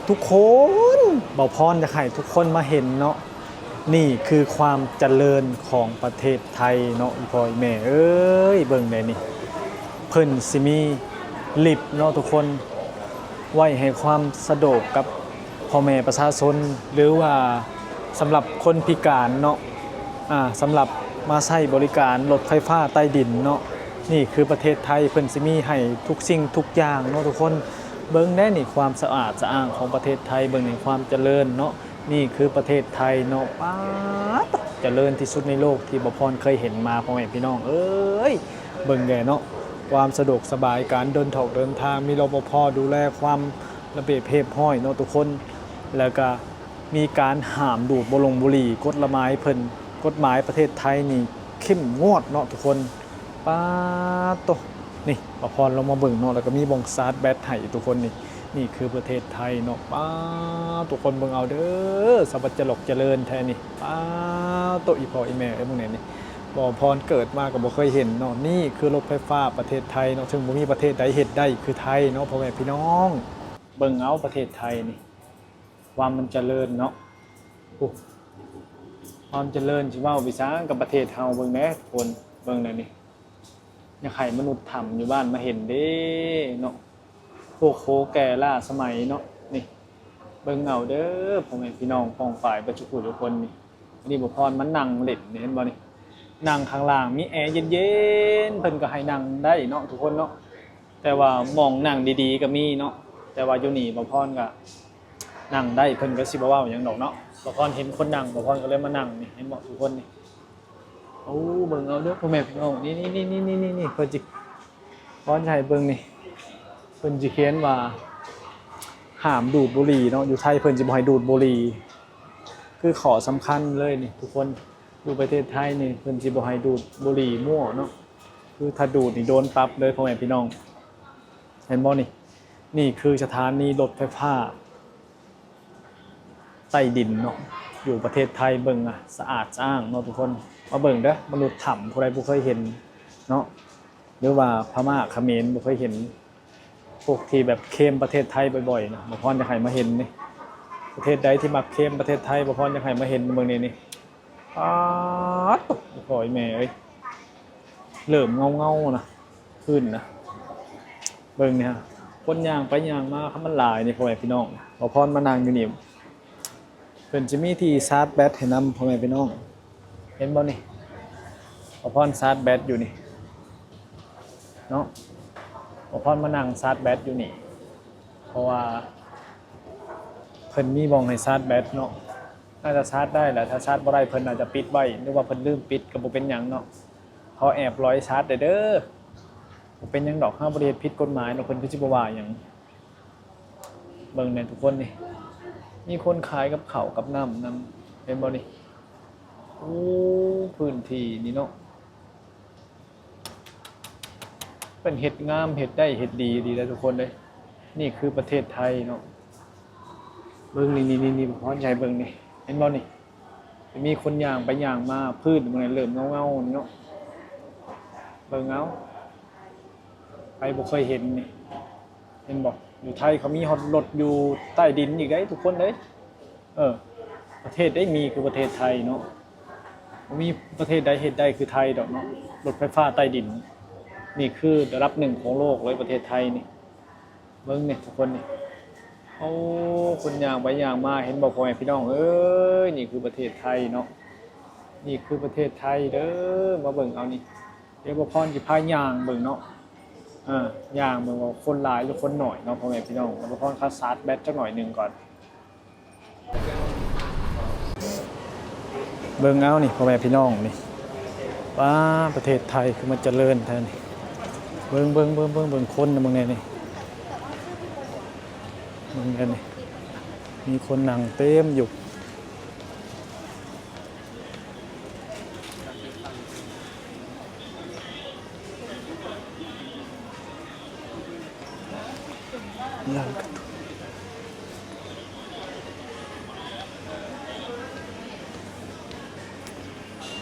ທຸກຄົນ ບ່າວພອນຢາກໃຫ້ທຸກຄົນມາເຫັນເນາະ ນີ້ຄືຄວາມຈະເລີນຂອງປະເທດໄທເນາະ ອີ່ພໍ່ອີ່ແມ່ເອີຍ ເບິ່ງແດ່ນີ້ ເພິ່ນຊິມີລິບເນາະທຸກຄົນ ໄວ້ໃຫ້ຄວາມສະດວກກັບພໍ່ແມ່ປະຊາຊົນ ຫຼືວ່າສຳລັບຄົນພິການເນາະ ອາ ສຳລັບມາໃຊ້ບໍລິການລົດໄຟຟ້າໃຕ້ດິນເນາະ ນີ້ຄືປະເທດໄທ ເພິ່ນຊິມີໃຫ້ທຸກສິ່ງທຸກຢ່າງເນາະທຸກຄົນ ເບິ່ງແດ່ນີ້ ຄວາມສະອາດສະອ້າງຂອງປະເທດໄທ ເບິ່ງໃນຄວາມຈະເລີນເນາະ ນີ້ຄືປະເທດໄທເນາະ ປາດ ຈະເລີນທີ່ສຸດໃນໂລກທີ່ບ່າວພອນເຄີຍເຫັນມາ ພໍ່ແມ່ພີ່ນ້ອງເອີຍ ເບິ່ງແດ່ເນາະ ຄວາມສະດວກສະບາຍ ການເດີນຖອກເດີນທາງ ມີ ລປພ ດູແລຄວາມລະບຽບຮຽບຮ້ອຍເນາະທຸກຄົນ ແລ້ວກະມີການຫ້າມດູດບໍ່ຫຼົງບຸຫຼີ່ ກົດລະໝາຍເພິ່ນ ກົດໝາຍປະເທດໄທນີ້ເຂັ້ມງວດເນາະທຸກຄົນ ປາດໂຕ ນີ້ ບ່າວພອນລອງມາເບິ່ງເນາະ ແລ້ວກໍມີບ່ອນຊາດແບັດໃຫ້ທຸກຄົນນີ້ ນີ້ຄືປະເທດໄທເນາະ ປາດ ທຸກຄົນເບິ່ງເອົາເດີ ສະບັດຈະຫຼອກຈະເລີນແທ້ນີ້ ປາດໂຕ ອີ່ພໍ່ອີ່ແມ່ເອີຍ ເບິ່ງແດ່ນີ້ ບ່າວພອນເກີດມາກໍບໍ່ເຄີຍເຫັນເນາະ ນີ້ຄືລົດໄຟຟ້າປະເທດໄທເນາະ ເຊິ່ງບໍ່ມີປະເທດໃດເຮັດໄດ້ຄືໄທເນາະ ພໍ່ແມ່ພີ່ນ້ອງ ເບິ່ງເອົາປະເທດໄທນີ້ ຄວາມມັນຈະເລີນເນາະ ໂອ້ ຄວາມຈະເລີນຊິເວົ້າໄປຊ່າງກັບປະເທດເຮົາ ເບິ່ງແດ່ທຸກຄົນ ເບິ່ງແດ່ນີ້ ຢາກໃຫ້ມະນຸດຖ້ຳຢູ່ບ້ານມາເຫັນເດ້ເນາະ ໂອ້ໂຫ ແກ່ລ້າສະໄໝເນາະ ນີ້ ເບິ່ງເອົາເດີ ພໍ່ແມ່ພີ່ນ້ອງປ້ອງປາຍເບິດທຸກຜູ້ທຸກຄົນນີ້ ອັນນີ້ບ່າວພອນມານັ່ງຫຼິ້ນນີ້ ເຫັນບໍ່ນີ້ ນັ່ງຂ້າງລ່າງມີແອເຢັນໆ ເພິ່ນກໍໃຫ້ນັ່ງໄດ້ເນາະທຸກຄົນເນາະ ແຕ່ວ່າໝ່ອງນັ່ງດີໆກໍມີເນາະ ແຕ່ວ່າຢູ່ນີ້ບ່າວພອນກໍນັ່ງໄດ້ ເພິ່ນກໍຊິບໍ່ເວົ້າຫຍັງດອກເນາະ ບ່າວພອນເຫັນຄົນນັ່ງ ບ່າວພອນກໍເລີຍມານັ່ງນີ້ ເຫັນບໍ່ທຸກຄົນນີ້ ໂອ້ ເບິ່ງເອົາເດີພໍ່ແມ່ພີ່ນ້ອງ ນີ້ໆໆໆ ເພິ່ນຊິ ພອນຊິໃຫ້ເບິ່ງນີ້ ເພິ່ນຊິຂຽນວ່າ ຫ້າມດູດບຸຫຼີ່ເນາະ ຢູ່ໄທເພິ່ນຊິບໍ່ໃຫ້ດູດບຸຫຼີ່ ຄືຂໍ້ສຳຄັນເລີຍນີ້ທຸກຄົນ ຢູ່ປະເທດໄທນີ້ເພິ່ນຊິບໍ່ໃຫ້ດູດບຸຫຼີ່ມົ້ວເນາະ ຄືຖ້າດູດນີ້ໂດນປັບເລີຍພໍ່ແມ່ພີ່ນ້ອງ ເຫັນບໍ່ນີ້ ນີ້ຄືສະຖານີລົດໄຟຟ້າໃຕ້ດິນເນາະ ຢູ່ປະເທດໄທ ເບິ່ງອະ ສະອາດສະອ້າງເນາະທຸກຄົນ ມາເບິ່ງເດີ ມະນຸດຖ້ຳ ຜູ້ໃດບໍ່ເຄີຍເຫັນເນາະ ຫຼືວ່າພະມ້າຂະເໝນບໍ່ເຄີຍເຫັນ ພວກທີ່ແບບເຄມປະເທດໄທບ່ອຍໆນະ ບ່າວພອນຢາກໃຫ້ມາເຫັນນີ້ ປະເທດໃດທີ່ມັກເຄມປະເທດໄທ ບ່າວພອນຢາກໃຫ້ມາເຫັນເບິ່ງນີ້ນີ້ ປາດໂທ້ ອີ່ພໍ່ອີ່ແມ່ເອີຍ ເລີ່ມເງົາໆນະ ຂຶ້ນນະ ເບິ່ງນີ້ຮະ ຄົນຍ່າງໄປຍ່າງມາ ຄັນມັນຫຼາຍນີ້ ພໍ່ແມ່ພີ່ນ້ອງ ບ່າວພອນມານັ່ງຢູ່ນີ້ ເພິ່ນຈະມີທີ່ຊາດແບັດໃຫ້ນຳ ພໍ່ແມ່ພີ່ນ້ອງ ເຫັນບໍ່ນີ້ ບ່າວພອນຊາດແບັດຢູ່ນີ້ເນາະ ບ່າວພອນມານັ່ງຊາດແບັດຢູ່ນີ້ ເພາະວ່າເພິ່ນມີບ່ອນໃຫ້ຊາດແບັດເນາະ ໜ້າຈະຊາດໄດ້ແຫຼະ ຖ້າຊາດບໍ່ໄດ້ເພິ່ນໜ້າຈະປິດໄວ້ ຫຼືວ່າເພິ່ນລືມປິດກໍບໍ່ເປັນຫຍັງເນາະ ຂໍແອບລອຍຊາດແດ່ເດີ ບໍ່ເປັນຫຍັງດອກ ເຮົາບໍ່ໄດ້ເຮັດຜິດກົດໝາຍເນາະ ເພິ່ນຄືຊິບໍ່ວ່າຫຍັງ. ເບິ່ງແດ່ທຸກຄົນນີ້ ມີຄົນຂາຍກັບເຂົ້າກັບນ້ຳນຳ ເຫັນບໍ່ນີ້ ໂອ້ ພື້ນທີ່ນີ້ເນາະ ເພິ່ນເຮັດງາມ ເຮັດໄດ້ ເຮັດດີ ດີແລ້ວທຸກຄົນເອີຍ ນີ້ຄືປະເທດໄທເນາະ ເບິ່ງນີ້ໆໆ ພໍໃຫຍ່ເບິ່ງນີ້ ເຫັນບໍ່ນີ້ ມີຄົນຍ່າງໄປຍ່າງມາ ພື້ນມັນເລີ່ມເງົາໆນີ້ເນາະ ເບິ່ງເອົາ ໃຜບໍ່ເຄີຍເຫັນນີ້ ເຫັນບໍ່ ຢູ່ໄທເຂົາມີຮອດລົດຢູ່ໃຕ້ດິນອີກເດ້ທຸກຄົນເອີຍ ເອີ ປະເທດໃດມີຄືປະເທດໄທເນາະ ບໍ່ມີປະເທດໃດເຮັດໄດ້ຄືໄທດອກເນາະ ລົດໄຟຟ້າໃຕ້ດິນ ນີ້ຄືລະດັບໜຶ່ງຂອງໂລກເລີຍປະເທດໄທນີ້ ເບິ່ງນີ້ທຸກຄົນນີ້ ໂອ້ ຄົນຍ່າງໄປຍ່າງມາ ເຫັນບໍ່ພໍ່ແມ່ພີ່ນ້ອງເອີຍ ນີ້ຄືປະເທດໄທເນາະ ນີ້ຄືປະເທດໄທເດີ ມາເບິ່ງເອົານີ້ ດຽວບ່າວພອນຊິພາຍ່າງເບິ່ງເນາະ ເອີ ຍ່າງເບິ່ງວ່າຄົນຫຼາຍຫຼືຄົນໜ້ອຍເນາະ ພໍ່ແມ່ພີ່ນ້ອງ ດຽວບ່າວພອນຂໍຊາດແບັດຈັກໜ້ອຍໜຶ່ງກ່ອນ ເບິ່ງເອົານີ້ພໍ່ແມ່ພີ່ນ້ອງນີ້ ປາ ປະເທດໄທຄືມັນຈະເລີນແທ້ນີ້ ເບິ່ງໆໆໆ ເບິ່ງຄົນນະ ເບິ່ງແດ່ນີ້ ເບິ່ງແດ່ນີ້ ມີຄົນນັ່ງເຕັມຢູ່.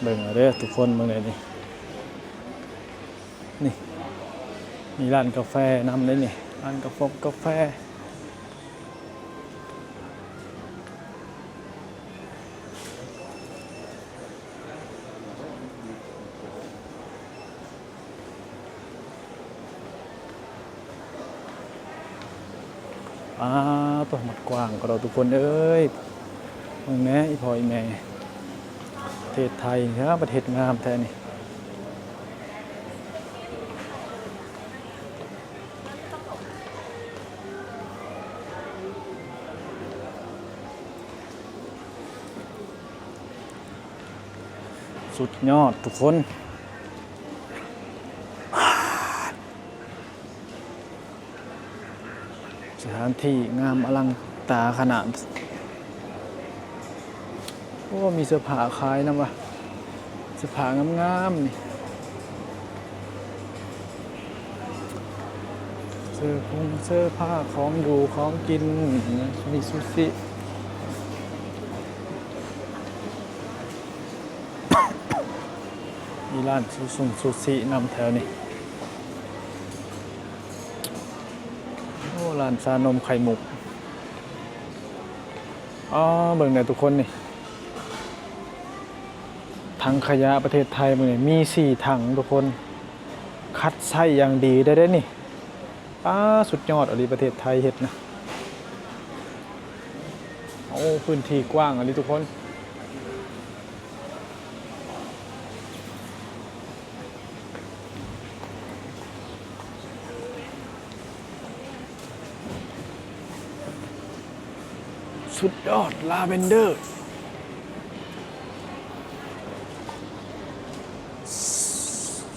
ເບິ່ງເອົາເດີທຸກຄົນ ເບິ່ງແດ່ນີ້ ນີ້ ມີຮ້ານກາແຟນຳເດ້ນີ້ ຮ້ານກາຟອງກາແຟ. ອ້າ ໂຕ ມັນກວ້າງກະດອກທຸກຄົນເອີຍ. ເບິ່ງແດ່ ອີ່ພໍ່ອີ່ແມ່ ປະເທດໄທເນາະ ປະເທດງາມແທ້ນີ້. ສຸດຍອດທຸກຄົນ. ສະຖານທີ່ງາມອະລັງຕາຂະໜາດ. ໂອ້ ມີເສື້ອຜ້າຂາຍນຳວະ ເສື້ອຜ້າງາມໆນີ້. ເສື້ອຜົງເສື້ອຜ້າ ຂອງຢູ່ຂອງກິນ ມີຊູຊິ ມີຮ້ານຊູຊົງຊູຊິນຳແຖວນີ້. ໂອ້ ຮ້ານຊານົມໄຂ່ມຸກ. ອໍ ເບິ່ງແດ່ທຸກຄົນນີ້ ຖັງຂະຫຍະປະເທດໄທມື້ນີ້ມີສີ່ຖັງທຸກຄົນ ຄັດໄຊຢ່າງດີໄດ້ເດ້ນີ້. ປ້າ ສຸດຍອດອີ່ຫຼີປະເທດໄທເຮັດນະ. ໂອ້ ພື້ນທີ່ກວ້າງອີ່ຫຼີທຸກຄົນ. ສຸດຍອດ ລາເວັນເດີ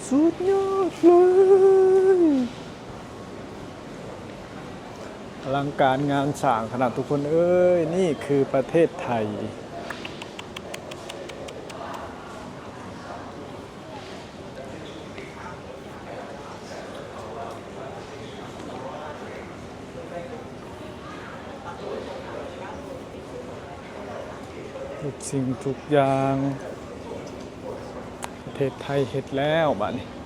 ສຸດຍອດເລີຍ. ອະລັງການງານສ້າງຂະໜາດທຸກຄົນເອີຍ. ນີ້ຄືປະເທດໄທ. ທຸກສິ່ງທຸກຢ່າງ ປະເທດໄທເຮັດແລ້ວບາດນີ້.